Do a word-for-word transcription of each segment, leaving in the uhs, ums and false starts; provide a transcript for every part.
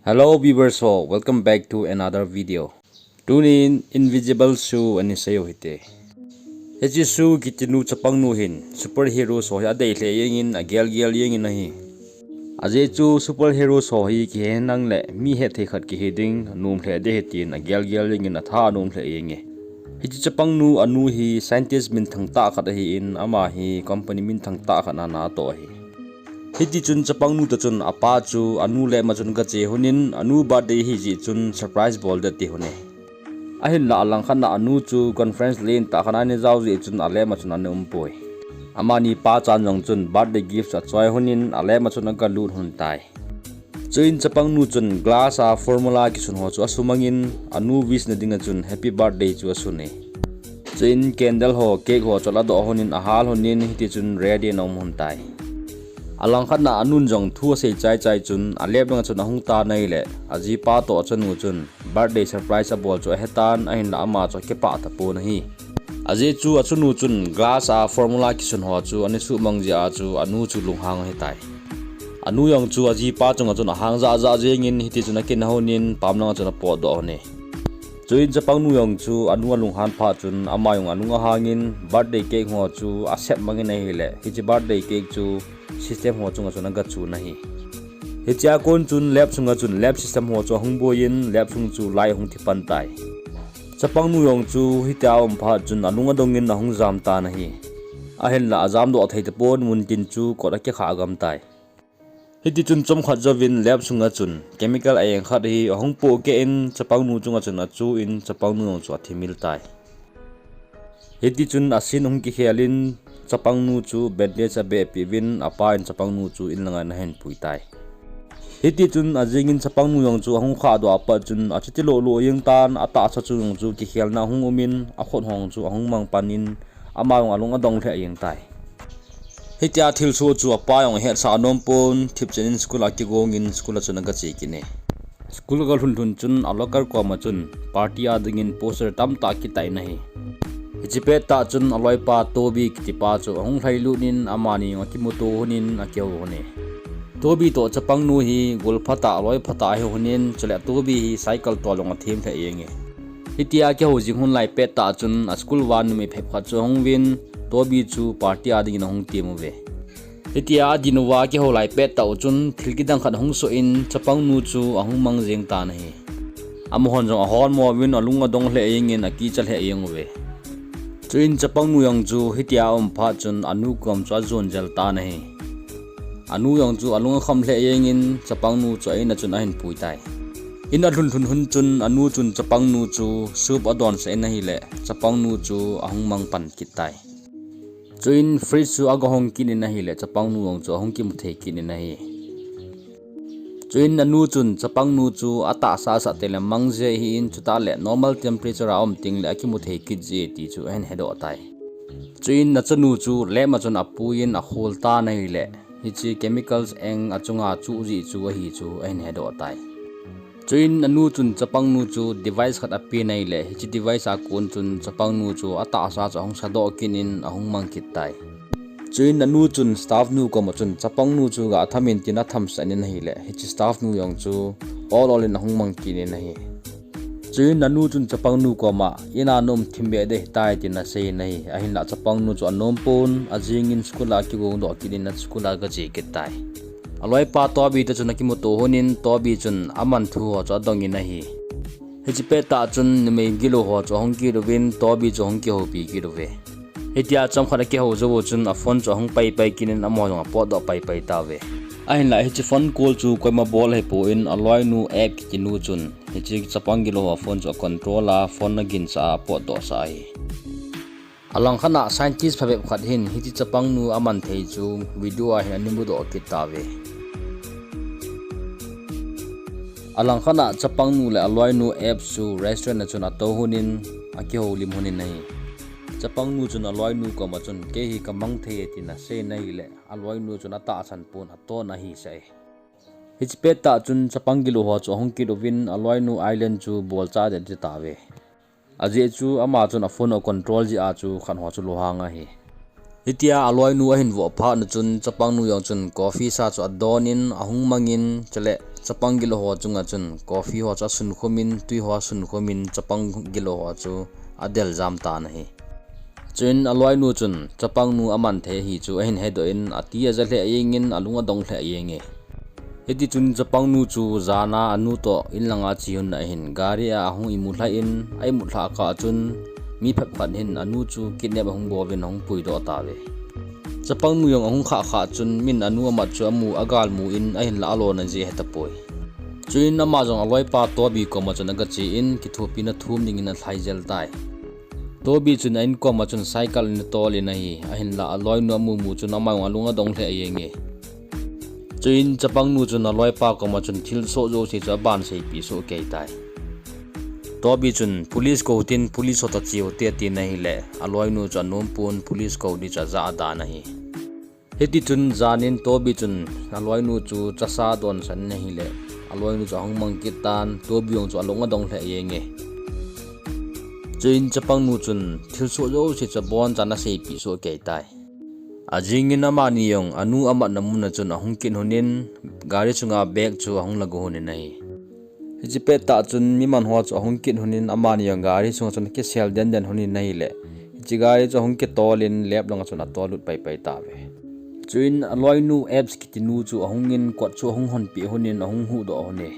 Hello viewers ho, welcome back to another video. Tunin Invisible Sue ana sei u hite. Hiche Sue kiti nu chapang nu hin superhero ho hi adei lheh jengin, agel gel jengin ahi. Ajeh chu superhero ho hi kihe henlang le mi hetthei khat kihi ding, nom lheh ding ahi tin agel gel jengin atha anom lheh jenge. Hiche chapang nu anu hi scientist minthang tah khat ahin, ama hi company minthang tah khat a ana toh ahi. Hitichun chapang nu toh chun apa chu anu lab a chun agache lhonin, anu birthday ahi jeh chun surprise bol ding ati lhone. Ahinlah alangkhat a anu chu conference lentah khat a ana jao jeh chun a lab a chun ana umpoi. Amani pa chan jong chun birthday gift achoi lhonin a lab a chun agalut lhon tai. Chuin chapang nu chun glass a formula kisun ho chu asumangin, anu wish na dinga chun happy birthday chu asune. Chuin candle ho, cake ho chu aladoh lhonin ahal lhonin hitichun ready ana um lhon tai. Alangkhat a anun jong thu asei chai chai chun a lab langa chun ahung tan ahile, ajipa toh achanu chun birthday surprise abol chu ahetan, ahinlah ama chu akipah tapon ahi. Ajeh chu achanu chun glass a formula kisun ho chu ana suhmang jeh a chu anu chu lunghang ahitai. Anu jong chu ajipa chunga chun ahang jah jah jengin hitichun akina lhonin pam langa chun apotdoh lhone. Chuin chapang nu jong chu anu alunghan phat chun ama jong alung ahangin birthday cake ho chu asep mangin ahile, hiche birthday cake chu system ho chunga chun agachun ahi. Hichea kon chun lab sunga chun lab system ho chu ahung boiyin lab sung chu light ahung thi pan tai. Chapang nu jong chu hitia aum phat chun alung adongin ahung jam tan ahi. Ahinlah ajamdoh thei tapon, muntin chu kot akikhah gam tai. Hitichun chomkhat jouvin lab sunga chun chemical ajeng khat hi ahung pohkeh in chapang nu chunga chun achuin chapang nu jong chu athimil tai. Hitichun a scene ahung kikhelin chapang nu chu bandage abehpeh uvin apa in chapang nu chu in langa ana hinpui tai. Hitichun ajingin chapang nu jong chu ahung khahdoh apat chun achuti lolo jeng tan, atahsa chu jong chu kikhelna ahung umin akhut hong chu ahung mang panin ama jong alung adong lheh jeng tai. Hitia thilsoh chu apa jong ahetsah anom pon, thipchen in school a kigongin school a chun agache kit e. School agalhun lhun chun a locker koma chun party a dingin poster tamtah akitai in ahi. Hiche pettah chun aloipa Toby kitipa chu ahung lhailut in amani jong akimuto lhonin akihou lhone. Toby toh chapang nu hi gol phatah, aloi phatah ahi lhonin, chule Toby hi cycle tol jong athem lheh jenge. Hitia akihou jing lhon lai pettah chun a school a numei phabep khat chu ahung uvin, Toby chu party a dingin ahung tem uve. Hitia adin uva akihou lai pettah u chun thil kidang khat ahung soh in chapang nu chu ahung mang jeng tan ahi. Amahon jong ahol mo uvin alung adong lheh jengin akicha lheh jeng uve. Chuin chapang nu jong chu hitia aum phat chun anu kom chu ajon jel tan ahi. Anu jong chu alung akham lheh jengin chapang nu chu a in a chun ahinpui tai. In alhun lhun lhon chun anu chun chapang nu chu soup adonsah in ahile chapang nu chu ahung mang pan kit tai. Chuin fridge chu agahong kit in ahile chapang nu jong chu ahung kimu thei kit in ahi. Chuin anu chun chapang nu chu atahsa sah tengle mang jeh ahin, chutah le normal temperature a aum tengle akimu thei kit jeh ti chu ahin hedoh tai. Chuin achanu chu lab a chun apuiyin akhol tan ahile hiche chemicals eng achunga chuh jeh chu ahi chu ahin hedoh tai. Chuin anu chun chapang nu chu device khat apen ahile hiche device a kon chun chapang nu chu atahsa chu ahung sadoh kit in ahung mang kit tai. Chuin anu chun staff nu koma chun chapang nu chu gah tham in tin athamsah in ahile hiche staff nu jong chu ol ol in ahung mang kit in ahi. Chuin anu chun chapang nu koma, in a naum thim beh ding ahitai tin asei in ahi. Ahinlah chapang nu chu anom pon, ajingin school a kigongdoh kit in a school a agache kit tai. Aloipa Toby toh chun akimuto lhonin Toby chun aman thu ho chu adongin ahi. Hiche pettah chun numei gilou ho chu ahung kit uvin Toby chu ahung kihoupi kit uve. Hitia chomkhat akihou jou u chun a phone chu ahung pai pai kit in amaho jong apotdoh pai pai tauve. Ahinlah hiche phone call chu koima bol ahipon aloinu Eve kiti nu chun hiche chapang gilou ho phone chu a control a phone aginsah a apotdoh sah ahi. Alangkhat a scientist phabep khat hin hiche chapang nu aman thei chu video a hin ana mudoh kit tauve. Alangkhat a chapang nu le aloinu Eve chu restaurant a chun atou lhonin akihoulim lhonin ahi. Chapang nu chun aloinu koma chun kei hi kamang thei e tin asei in ahile aloinu chun atahsan pon aton ahisah e. Hiche pettah chun chapang gilou ho chu ahung kit uvin aloinu Island chu bolcha ding ati tauve. Ajeh chu ama chun a phone a control jeh a chu khat ho chu lunghang ahi. Hitia aloinu ahin voh phat na chun chapang nu jong chun coffee sa chu adon in ahung mang in chule chapang gilou ho chunga chun coffee ho chu asun khomin, tui ho asun khomin, chapang gilou ho chu adel jam tan ahi. Chuin aloinu chun chapangnu aman thei ahi chu ahin hedoh in, ati aja lheh jengin, alung adong lheh jenge. Hiti chun chapangnu chu jana anu toh in langa che hun ahin, gari a ahung imu lhah in, aimu lhah kah chun mi phabep khat hin anu chu kidnap ahung bol in ahung puidoh tauve. Chapangnu jong ahung khah khah chun min anu amat chu amu, agalmu in, ahinlah alona jeh ahetapoi. Chuin ama jong aloipa Toby koma chun agache in, kithopina thum dingin alhai jel tai. Toby chun a in koma chun cycle in atol in ahi, ahinlah aloinu amu mu chun ama jong alung adong lheh jenge. Chuin chapangnu chun aloipa koma chun thilsoh jouse chu aban seipeh soh kei tai. Toby chun police kou tin, police ho toh che uhite atin ahile, aloinu chu anom pon, police kou di chu aja adan ahi. Hiti chun janin Toby chun aloinu chu chasa adonsan in ahile, aloinu chu ahung mang kit tan, Toby jong chu alung adong lheh jenge. Chuin chapangnu chun thilsoh jouse chu abonchan aseipeh soh kei tai. Ajingin amani jong anu amatna muna chun ahung kit lhonin, gari chunga bag chu ahung lagu lhonin ahi. Hiche pettah chun mi manho chu ahung kit lhonin, amani jong gari chunga chun akisel denden lhonin ahile, hiche gari chu ahung kitolin lep langa chun atollut paipai tauve. Chuin aloinu Epps kitinu chu ahungin, kot chu ahung honpeh lhonin ahung huhdoh lhone.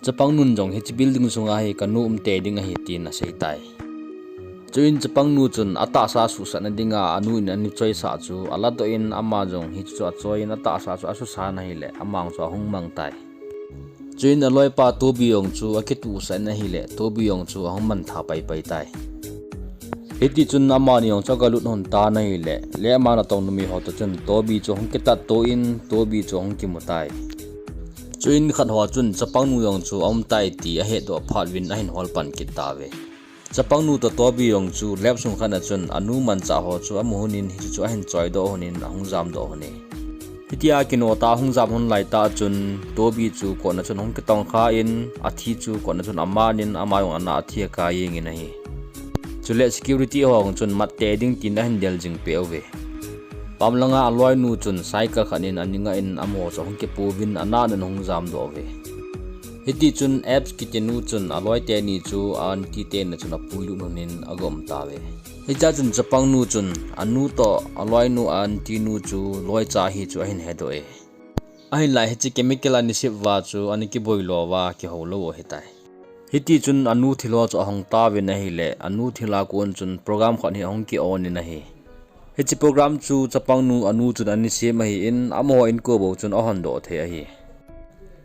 Chapangnun jong hiche building sunga hi kanu umtei ding ahi tin aseitai. Chuin chapangnu chun atahsa suhsatna dinga anu in ana choisah chu aladoh in, ama jong hiche chu achoiyin atahsa chu asusan ahile, ama jong chu ahung mangtai. Chuin aloipa Toby jong chu akituhsah in ahile, Toby jong chu ahung mangthah paipai tai. Hiti chun amani jong chu agalut lhon tan ahile, lep langa natong numei ho toh chun Toby chu ahung kitatto in, Toby chu ahung kimutai. Chuin khat ho chun chapangnu jong chu aumtai ti ahetdoh phat uvin ahin holpan kit tauve. Chapangnu toh Toby jong chu lep sung khatna chun anu manchah ho chu amu lhonin, hiche chu ahin choidoh lhonin ahung jamdoh lhone. Hitia kinoh tah ahung jam lhon laitah chun Toby chu kotna chun ahung kitongkhan, athi chu kotna chun amanin, ama jong ana athi akai jengin ahi. Chule security ho jong chun matteh ding tin ahin del jing peh uve. Pamlanga aloinu chun cycle khat in ana ngah in, amaho chu ahung kipouvin anatnan ahung jamdoh uve. Hiti chun Epps kitinu chun aloiteni chu a-aunty teni chun apuilut lhonin agaum tauve. Hichea chun chapangnu chun anu toh aloinu a-aunty nu chu loicha ahi chu ahin hedoh e. Ahinlah hiche chemical ana sep uva chu ana kiboi louva kihou lou ahitai. Hiti chun anu thilho chu ahong tauvin ahile, anu thilha kon chun program khat hi ahung ki-on in ahi. Hiche program chu chapangnu anu chun ana sem ahin, amaho inko bou chun ahondoh thei ahi.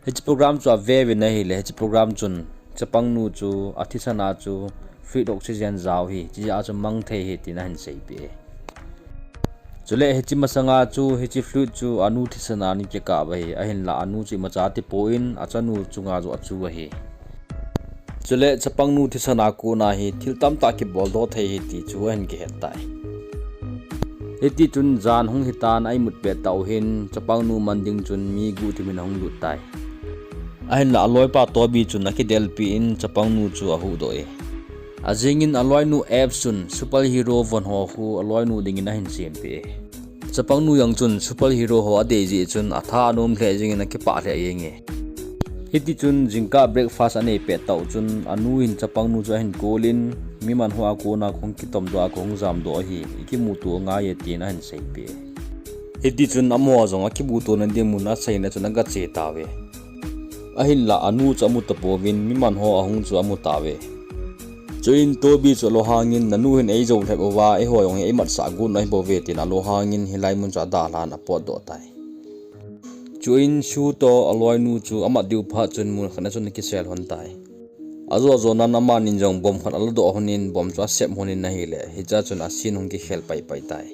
Hiche program chu aveuvin ahile, hiche program chun chapangnu chu athisana chu free oxygen jao ahi, chujeh a chu mang thei ahi tin ahin seipeh e. Chule hiche masanga chu hiche fluid chu anu thisana ana kikap ahi, ahinlah anu chu imacha atipon achanu chunga joh achu ahi. Chule chapangnu thisana kona hi thil tamtah kiboldoh thei ahi ti chu ahin kihet tai. Hiti chun jan hung hitan a imut pettah u hin chapangnu man ding chun mi guhthim in ahung lut tai. Ahinlah aloipa Toby chun akidelpeh in chapangnu chu ahuhdoh e. Ajingin aloinu Epps chun superhero von ho khu aloinu dingin ahin sempeh e. Chapangnu jong chun superhero ho adei jeh chun atha anom lheh jengin akipah lheh jenge. Hiti chun jingkah breakfast anei pettah u chun anu hin chapangnu chu ahin kolin, mimanho a kona kahung kitomdoh a kahung jamdoh ahi, ikimuto angaiye tin ahin seipeh e. Hiti chun amaho jong akimutona ding mun aseina chun agache tauve. Ahinlah anu chu amu tapouvin mimanho ahung chu amu tauve. Chuin Toby chu alunghangin, nanu hin eijou lhep uva, eiho jong hi eimatsah got u ahibouve tin alunghangin hilai mun chu adalhan apotdoh tai. Chuin Sue toh aloinu chu amat diu phat chun mun khatna chun akisel lhon tai. Ajo jonan amanin jong bomb khat aladoh lhonin bomb chu asep lhonin ahile, hichea chun ascene hung kikhel paipai tai.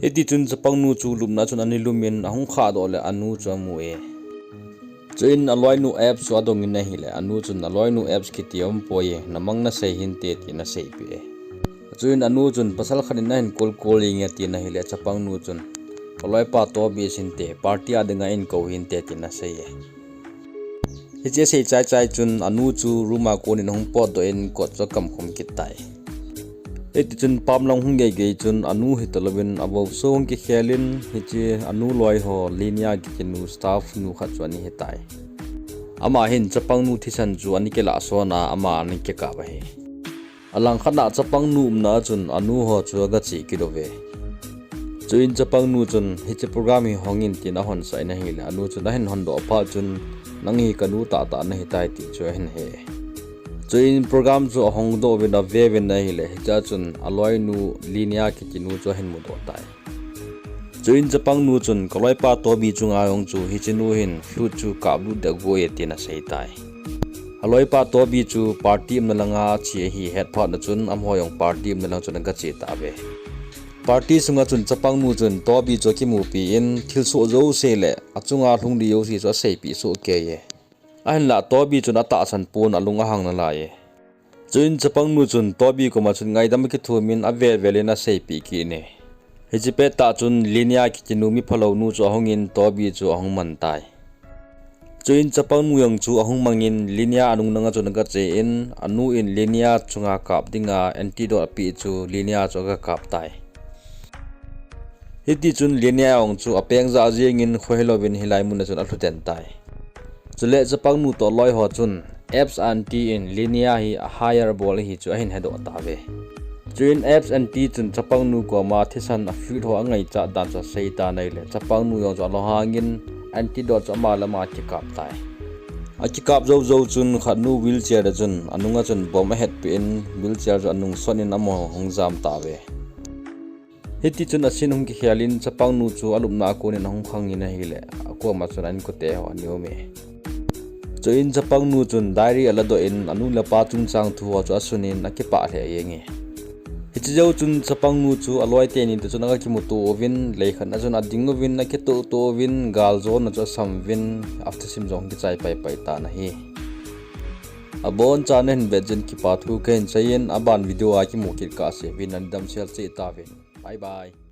Hiti chun chapangnu chu lupna chun ana lumin ahung khahdoh le anu chu amu e. Chuin aloinu Epps chu adongin ahile, anu chun aloinu Epps kiti aumpoi e, namang nasei hinte tin aseipeh e. Chuin anu chun pasal khat in ahin kolkol inge atin ahile, chapangnu chun aloipa Toby hinte, party a dinga eikou hinte tin asei e. Hiche asei chaichai chun anu chu room a konin ahung potdoh in kot chu akamkhum kit tai. Hiti chun pam lang hung gei gei chun anu hi talouvin avou so hung kikhel in, hiche anu loi ho Linia kiti nu staff nu khat chu ana hitai. Ama hin chapang nu thisan chu ana kilah son a ama ana kikap ahi. Alangkhat a chapang nu umna a chun anu ho chu aga che kit uve. Chuin chapang nu chun hiche program hi hong in tin ahon sah in ahile, anu chun ahin hon doh phat chun, nang hi kanu tahtah nahitai ti chu ahin he. Chuin program chu ahong doh uvin ave uvin ahile, hichea chun aloinu Linia kiti nu chu ahin mudoh tai. Chuin chapang nu chun, kaloipa Toby chunga jong chu hiche nu hin flute chu kap lut deh uvo e, tin asei tai. Aloipa Toby chu party umna langa che ahi, het phat na chun amaho jong party umna lang chun aga che tauve. Party sunga chun chapang nu chun Toby chu akimupi in, thilsoh jouse le achunga lhung ding jouse chu aseipeh soh kei e. Ahinlah Toby chun atahsan pon, alung ahang nalai e. Chuin chapang nu chun Toby koma chun ngaidam akithum in avel vel in aseipeh kit e. Hiche pettah chun Linia kiti nu miphalou nu chu ahung in Toby chu ahung man tai. Chuin chapang nu jong chu ahung mang in Linia anung langa chun aga che in, anu in Linia chunga kap dinga antidote apeh chu Linia chu aga kap tai. Hiti chun Linia jong chu apeng jah jeng in khohelouvin hilai mun a chun alhuten tai. Chule chapang nu toh aloi ho chun Abs aunty in Linia hi a hire bol ahi chu ahin hedoh tauve. Chuin Abs aunty chun chapang nu koma thisan a flute ho angaichat dan chu asei tan ahile, chapang nu jong chu alunghang in antidote chu ama le ama akikap tai. Akikap jou jou chun khat nu wheelchair a chun anunga chun bomb ahetpeh in wheelchair chu anung sot in amaho hung jam tauve. Hiti chun a scene hung kikhel in chapang nu chu alupna a kon in ahung khang in ahile, akoma chun a inkote ho ana um e. Chuin chapang nu chun diary aladoh in anu le apa chungchang thu ho chu asun in akipah lheh jeng e. Hiche jou chun chapang nu chu aloi teni toh chun aga kimuto uvin, lei khat na chun ading uvin, akitoh toh uvin, galjona chu asam uvin, after sim jong kichai pai pai tan ahi. Abonchan nahin vet jeh in kipa thu kahin sei in, aban video a kimu kit kahse uvin, nadamsel cheh tauvin. Bye bye.